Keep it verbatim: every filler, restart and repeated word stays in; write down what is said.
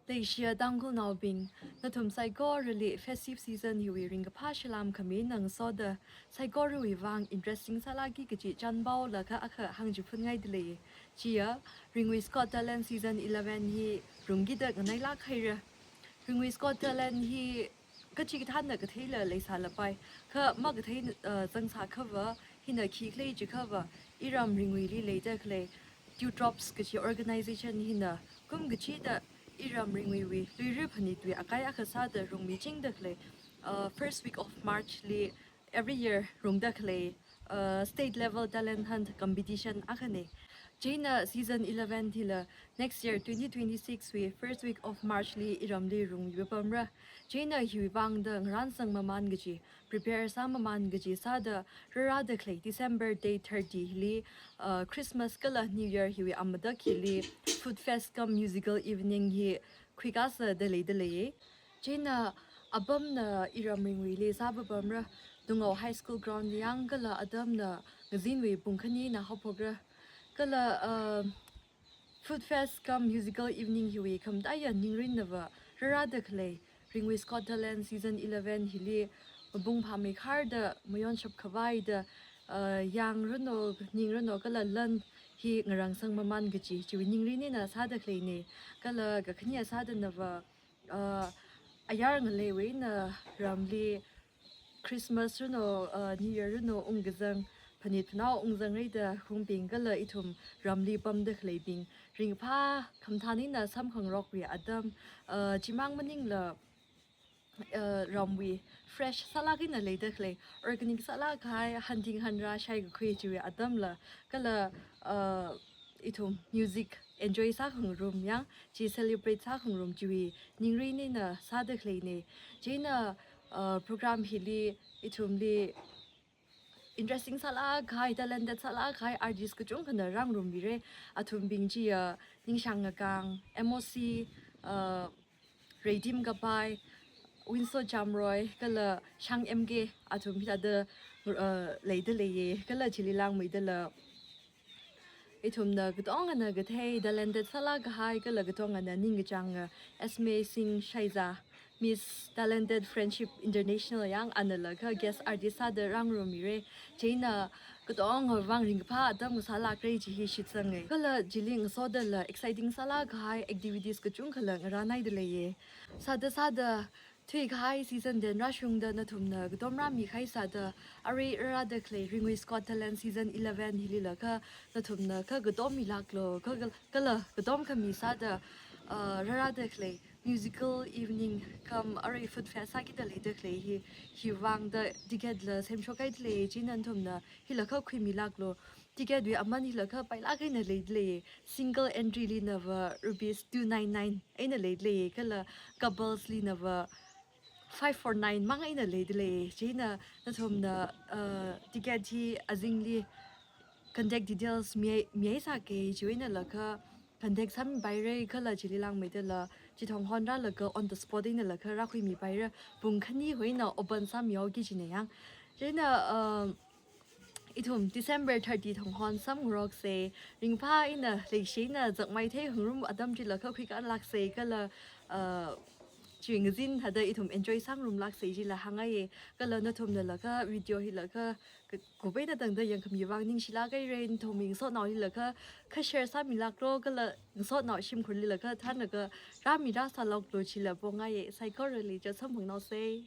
Leishiya Tangkhulnaobing, nathum saikorali festive season hiwui ringkaphā salam khami ngasoda, saikorawui vang interesting sālāki kaji chānpao laga akha hāngchiphun ngaidalei. Chiya, Ringwis Got Talent Season eleven hi rungkida nganailāk haira. Ringwis Got Talent hi kachikathāna katheila leisālapai. Kha makathei, uh, zangsākhava, hina khikhala jiakhava, iram Ringwuili leida khalei Dewdrops kaji organization hina kum kachida iram Ringwuiwui luira phanitwui akai akha sāda rungmichingda khalei, uh, first week of March li every year rungda khalei, uh, state level talent hunt competition akhana. Chieina season eleven hila next year twenty twenty-six wui first week of March li iramli rungmipapamra. Chieina hiwui vangda ngarānsang maman kaji, prepare sā maman kaji sāda rārāda khalei December day thirty hili, uh, Christmas kala New Year hiwui amatak hili Food Fest cum musical evening hi khuikasāda leidalei. Chieina apamna iram Ringwuili sāpapamra, Tungao High School ground li yāng kala atamna ngazinwui pung khanina haophokra. Kala, uh, Food Fest cum musical evening hiwui khamataiya ningrinnava rārāda khalei Ringwis Got Talent Season eleven hili mapung phāmeikharda mayonshap khavaida, uh, yāngranu, ningranao kala lan hi ngarānsang maman kaji, chiwui ningrin eina sāda khaleina. Kala kakhanea sādanava, uh, ayar ngaleiwui eina ramli Christmas ranu, uh, New Year ranu ungkazang, phanit phanao ungzangra da hungbing kala ithum ramli pamda khaleibing ringphā khamathān eina samkhangarokwui atam, uh, chimang maningla, uh, ramwui fresh sālāk eina leida khalei, organic sālāk kahai, hanting hanrā shaikakhui chiwui atamla, kala, uh, ithum music enjoy sākhangarum yāng, chi celebrate sākhangarum chiwui ningrin eina sāda khaleina. Chieina, uh, program hili ithumli interesting sālāk kahai, talented sālāk kahai artist kachungkhana rāngarummira. Athumbing chiya Ningshang Ngakang, M O C, uh, Reidim Kapai, Winslow Jamroy, kala Shang M K, athum hithāda, uh, leidaleiya, kala chili langmeidala ithumna katongana kathei talented sālāk kahai kala katongana ningkachānga Esme Singh Shaiza, Miss Talented Friendship International yāng anala kha guest artist sāda rāngarummira. Chieina katongawui vang ringkaphā atam sālākra chi hi shitsanga. Kala chili ngasodala exciting sālāk kahai activities kachungkhala ngarānhaidaleiya. Sāda sāda thuikahai season ten rāshungda nathumna katom rāmikahai sāda, arui rārāda khalei Ringwis Got Talent Season eleven hilila kha nathumna kha katom milāklu, kha, kha, kala katom khami sāda, uh, rārāda khalei musical evening cum arui Food Fest sākida leida khalei hi, hiwui vangda ticket la semshokhaidalei. Chieina nathumna hila kha khuimilāklu. Ticket wui aman hila kha pailāk eina leidalei. Single entry linava rupees two nine nine eina leidalei, kala couples linava five four nine mang eina leidalei. Chieina nathumna, uh, ticket hi azingli contact details mi, mihaisāki, chiwui einala kha contact sāmipaira, kala chili langmeidala chithang hon rālaga on the spot einala kha rākhuimipaira, pung khani hoina open sāmihaoki kajina yāng. Chieina, uh, ithum December thirty thang hon samngaroksa, ringphā eina leishina zakmai theikhangarum atam chila kha khuikālāksa, kala, uh, chiwui ngazin thāda ithum enjoy sāngarumlāksa chila hāngngaiya. Kala nathumnala kha video hila kha, kha kup eina tangda yangkhami vang ningshilāk haira. Nathum ngasotnaolila kha, kha share sāmilāklu, kala ngasotnao shimkhurlila kha thānlaga rāmi rāsālāklu chila pongaiya. Saikorali chotsamphangnaosa.